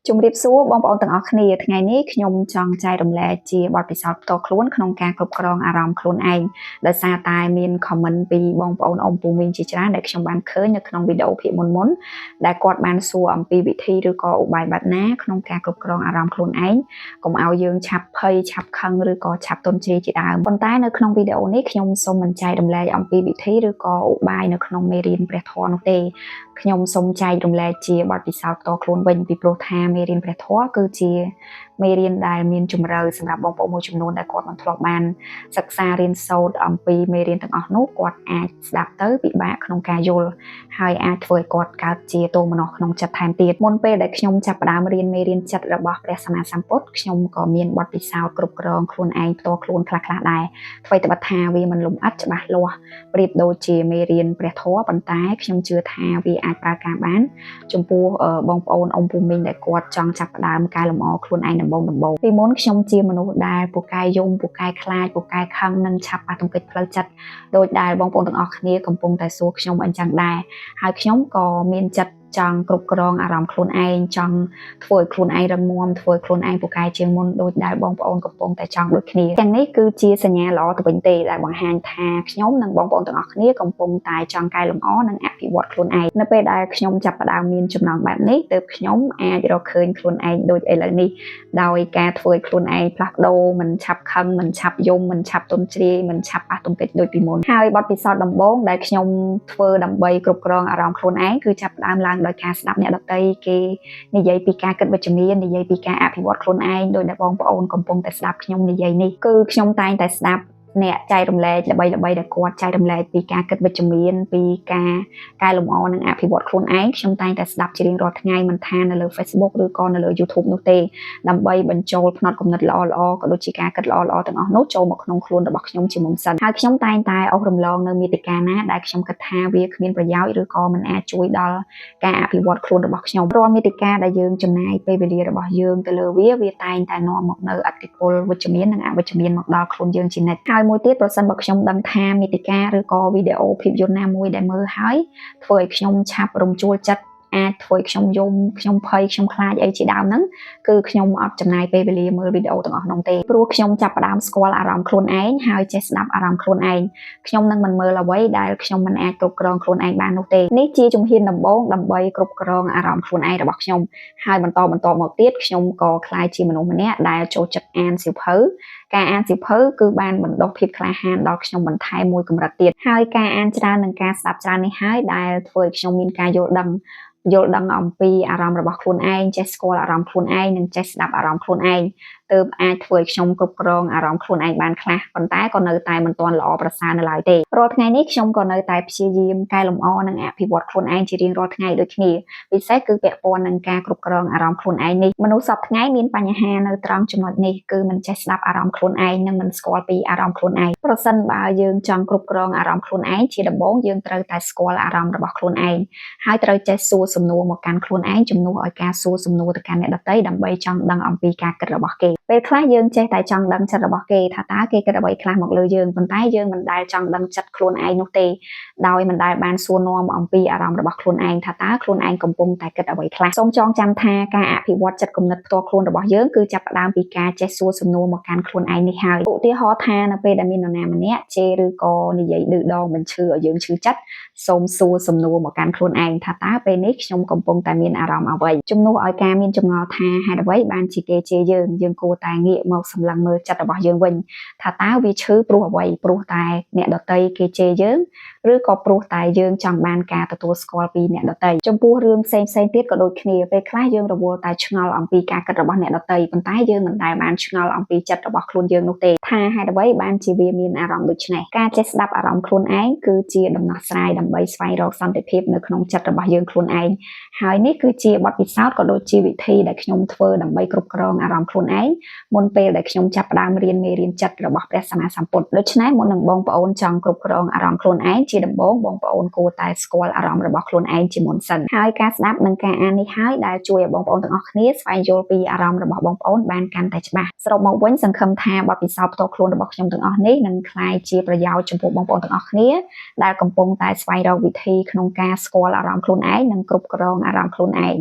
ជំរាបសួរបងប្អូនទាំងអស់គ្នាថ្ងៃនេះខ្ញុំចង់ចែករំលែកជាបទពិសោធន៍ផ្ទាល់ខ្លួនក្នុងការគ្រប់គ្រងអារម្មណ៍ខ្លួនឯងដោយសារតែមាន comment ពីបងប្អូនអ៊ំពូមីងជាច្រើនដែលខ្ញុំបានឃើញនៅក្នុងវីដេអូភាគមុនមុនដែលគាត់បានសួរអំពីវិធីឬក៏ឧបាយបែបណាក្នុងការគ្រប់គ្រងអារម្មណ៍ខ្លួនឯងកុំឲ្យយើងឆាប់ភ័យឆាប់ខឹងឬក៏ឆាប់ទន់ជ្រាយជាដើមប៉ុន្តែនៅក្នុងវីដេអូនេះខ្ញុំសូមមិនចែករំលែកអំពីវិធីឬក៏ឧបាយនៅក្នុងមេរៀនព្រះធម៌នោះទេខ្ញុំសូមចែករំលែកជាបទពិសោធន៍ផ្ទាល់ខ្លួនវិញពីព្រោះថាមេរៀនព្រះធម៌គឺជាមេរៀនដែលមានជម្រៅសម្រាប់បងប្អូនមួយចំនួនដែលគាត់មិនធ្លាប់បានសិក្សារៀនសូត្រអំពីមេរៀនទាំងអស់នោះគាត់អាចស្ដាប់ទៅពិបាកក្នុងការយល់ហើយអាចធ្វើឲ្យគាត់កើតជាទោមនស្សក្នុងចិត្តថែមទៀតមុនពេលដែលខ្ញុំចាប់ផ្ដើមរៀនមេរៀនចិត្តរបស់ព្រះសម្មាសម្ពុទ្ធខ្ញុំក៏មានបទពិសោធន៍គ្រប់គ្រងខ្លួនឯងផ្ទាល់ខ្លួនខ្លះៗដែរអ្វីត្បិតថាវាមិនលម្អិតច្បាស់លាស់ប្រៀបដូចជាមេរៀនព្រះធម៌ប៉ុន្តែខ្ញុំជឿថាវាអាចប្រើការបានចំពោះបងប្អូនអ៊ំពូមីងដែលគាត់ចង់ចាប់ផ្ដើមកែលម្អខ្លួនឯងដំបូងដំបូងពីមុនខ្ញុំជាមនុស្សដែលពូកែយំពូកែខ្លាចពូកែខឹងនិងឆាប់ប៉ះទង្គិចផ្លូវចិត្តដោយដែលបងប្អូនទាំងអស់គ្នាកំពុងតែសួរខ្ញុំអញ្ចឹងដែរហើយខ្ញុំក៏មានចិត្តចង់គ្រប់គ្រងអារម្មណ៍ខ្លួនឯងចង់ធ្វើឲ្យខ្លួនឯងរឹងមាំធ្វើឲ្យខ្លួនឯងពូកែជាងមុនដោយដែលបងប្អូនកំពុងតែចង់ដូចគ្នាទាំងនេះគឺជាសញ្ញាល្អទៅវិញទេដែលបង្ហាញថាខ្ញុំនិងបងប្អូនទាំងអស់គ្នាកំពុងតែចង់កែលម្អនិងអភិវឌ្ឍខ្លួនឯងនៅពេលដែលខ្ញុំចាប់ផ្ដើមមានចំណងបែបនេះទើបខ្ញុំអាចរកឃើញខ្លួនឯងដូចឥឡូវនេះដោយការធ្វើឲ្យខ្លួនឯងផ្លាស់ប្ដូរមិនឆាប់ខឹងមិនឆាប់យំមិនឆាប់ទន់ជ្រាយមិនឆាប់ប៉ះទង្គិចដូចពីមុនហើយបទពិសោធន៍ដំបូងដែលខ្ញុំធ្វើដើម្បីគ្រប់គ្រងអារម្មណ៍ខ្លួនឯងគឺចាប់ផ្ដើមឡើងដោយការស្ដាប់អ្នកដទៃគេនិយាយពីការគិតវិជ្ជមាននិយាយពីការអភិវឌ្ឍខ្លួនឯងដោយដែលបងប្អូនកំពុងតែស្ដាប់ខ្ញុំនិយាយនេះគឺខ្ញុំតែងតែស្ដាប់អ្នកចែករំលែកល្បីៗដែលគាត់ចែករំលែកពីការគិតវិជ្ជមានពីការកែលម្អនិងអភិវឌ្ឍខ្លួនឯងខ្ញុំតែងតែស្ដាប់ជារៀងរាល់ថ្ងៃមិនថានៅលើ Facebook ឬក៏នៅលើ YouTube នោះទេដើម្បីបញ្ចូលផ្នត់គំនិតល្អៗក៏ដូចជាការគិតល្អៗទាំងអស់នោះចូលមកក្នុងខ្លួនរបស់ខ្ញុំជាមុនសិនហើយខ្ញុំតែងតែអស់រំលងនៅមាតិកាណាដែលខ្ញុំគិតថាវាគ្មានប្រយោជន៍ឬក៏មិនអាចជួយដល់ការអភិវឌ្ឍខ្លួនរបស់ខ្ញុំរាល់មាតិកាដែលយើងចំណាយពេលវេលារបស់យើងទៅលើវាវាតែងតែនាំមកនូវឥទ្ធិពលវិជ្ជមាននិងអវិជ្ជមានមកដល់ខ្លួនយើងជានិច្ចហើយមួយទៀតប្រសិនបើខ្ញុំដឹងថាមាតិកាឬក៏វីដេអូភាពយន្តណាមួយដែលមើលហើយធ្វើឲ្យខ្ញុំឆាប់រំជួលចិត្តអាចធ្វើឲ្យខ្ញុំយំខ្ញុំភ័យខ្ញុំខ្លាចអីជាដើមហ្នឹងគឺខ្ញុំអត់ចំណាយពេលវេលាមើលវីដេអូទាំងអស់នោះទេព្រោះខ្ញុំចាប់ផ្ដើមស្គាល់អារម្មណ៍ខ្លួនឯងហើយចេះស្ដាប់អារម្មណ៍ខ្លួនឯងខ្ញុំនឹងមិនមើលអ្វីដែលខ្ញុំមិនអាចគ្រប់គ្រងខ្លួនឯងបាននោះទេនេះជាជំហានដំបូងដើម្បីគ្រប់គ្រងអារម្មណ៍ខ្លួនឯងរបស់ខ្ញុំហើយបន្តបន្តមកទៀតខ្ញុំក៏ក្លាយជាមនុស្សម្នាក់ដែលចូលចិត្តអានសៀវភៅការអានសៀវភៅគឺបានបណ្ដុះភាពក្លាហានដល់ខ្ញុំបន្ថែមមួយកម្រិតទៀតហើយការអានច្រើននិងការស្ដាប់ច្រើននេះហើយដែលធ្វើឲ្យខ្ញុំមានការយល់ដឹងយល់ដឹងអំពីអារម្មណ៍របស់ខ្លួនឯងចេះស្គាល់អារម្មណ៍ខ្លួនឯងនិងចេះស្ដាប់អារម្មណ៍ខ្លួនឯងទើបអាចធ្វើឲ្យខ្ញុំគ្រប់គ្រងអារម្មណ៍ខ្លួនឯងបានខ្លះប៉ុន្តែក៏នៅតែមិនទាន់ល្អប្រសើរនៅឡើយទេរាល់ថ្ងៃនេះខ្ញុំក៏នៅតែព្យាយាមកែលម្អនិងអភិវឌ្ឍខ្លួនឯងជារៀងរាល់ថ្ងៃដូចគ្នាពិសេសគឺពាក់ព័ន្ធនឹងការគ្រប់គ្រងអារម្មណ៍ខ្លួនឯងនេះមនុស្សសព្វថ្ងៃមានបញ្ហានៅត្រង់ចំណុចនេះគឺមិនចេះស្ដាប់អារម្មណ៍ខ្លួនឯងនិងមិនស្គាល់ពីអារម្មណ៍ខ្លួនឯងប្រសិនបើយើងចង់គ្រប់គ្រងអារម្មណ៍ខ្លួនឯងជាដំបូងយើងត្រូវតែស្គាល់អារម្មណ៍របស់ខ្លួនឯងហើយត្រូវចេះសួរសំណួរមកកាន់ខ្លួនឯងជំនួសឲ្យការសួរសំណួរទៅកាន់អ្នកដទៃដើម្បីចង់ដឹងអំពីការគិតរបស់គេពេលខ្លះយើងចេះតែចង់ដឹងចិត្តរបស់គេថាតើគេគិតអ្វីខ្លះមកលើយើងប៉ុន្តែយើងមិនដែលចង់ដឹងចិត្តខ្លួនឯងនោះទេដោយមិនដែលបានសួរនាំអំពីអារម្មណ៍របស់ខ្លួនឯងថាតើខ្លួនឯងកំពុងតែគិតអ្វីខ្លះសូមចងចាំថាការអភិវឌ្ឍចិត្តគំនិតផ្ទាល់ខ្លួនរបស់យើងគឺចាប់ផ្ដើមពីការចេះសួរសំណួរមកកាន់ខ្លួនឯងនេះហើយឧទាហរណ៍ថានៅពេលដែលមាននរណាម្នាក់ជេរឬក៏និយាយឌឺដងបញ្ឈឺឲ្យយើងឈឺចិត្តសូមសួរសំណួរមកកាន់ខ្លួនឯងថាតើពេលនេះខ្ញុំកំពុងតែមានអារម្មណ៍អ្វីជំនួសឲ្យការមានចម្ងល់ថាហេតុអ្វីបានជាគេជេរយើងយើងគួរតែងាកមកសម្លឹងមើលចិត្តរបស់យើងវិញថាតើវាឈឺព្រោះអ្វីព្រោះតែអ្នកដទៃគេជេរយើងឬក៏ព្រោះតែយើងចង់បានការទទួលស្គាល់ពីអ្នកដទៃចំពោះរឿងផ្សេងផ្សេងទៀតក៏ដូចគ្នាពេលខ្លះយើងរវល់តែឆ្ងល់អំពីការគិតរបស់អ្នកដទៃប៉ុន្តែយើងមិនដែលបានឆ្ងល់អំពីចិត្តរបស់ខ្លួនយើងនោះទេថាហេតុអ្វីបានជាវាមានអារម្មណ៍ដូចនេះការចេះស្ដាប់អារម្មណ៍ខ្លួនឯងគឺជាដំណោះស្រាយដើម្បីស្វែងរកសន្តិភាពនៅក្នុងចិត្តរបស់យើងខ្លួនឯងហើយនេះគឺជាបទពិសោធន៍ក៏ដូចជាវិធីដែលខ្ញុំធ្វើដើម្បីគ្រប់គ្រងអារម្មណ៍ខ្លួនឯងមុនពេលដែលខ្ញុំចាប់ផ្ដើមរៀនមេរៀនចិត្តរបស់ព្រះសម្មាសម្ពុទ្ធដូច្នេះមុននឹងបងប្អូនចង់គ្រប់គ្រងអារម្មណ៍ខ្លួនឯងជាដំបូងបងប្អូនគួរតែស្គាល់អារម្មណ៍របស់ខ្លួនឯងជាមុនសិនហើយការស្ដាប់និងការអាននេះហើយដែលជួយឲ្យបងប្អូនទាំងអស់គ្នាស្វែងយល់ពីអារម្មណ៍របស់បងប្អូនបានកាន់តែច្បាស់សរុបមកវិញសង្ឃឹមថាបទពិសោធន៍ផ្ទាល់ខ្លួនរបស់ខ្ញុំទាំងអស់នេះនឹងក្លាយជាប្រយោជន៍ចំពោះបងប្អូនទាំងអស់គ្នាដែលកំពុងតែស្វែងរកវិធីក្នុងការស្គាល់អារម្មណ៍ខ្លួនឯងនិងគ្រប់គ្រងអារម្មណ៍ខ្លួនឯង។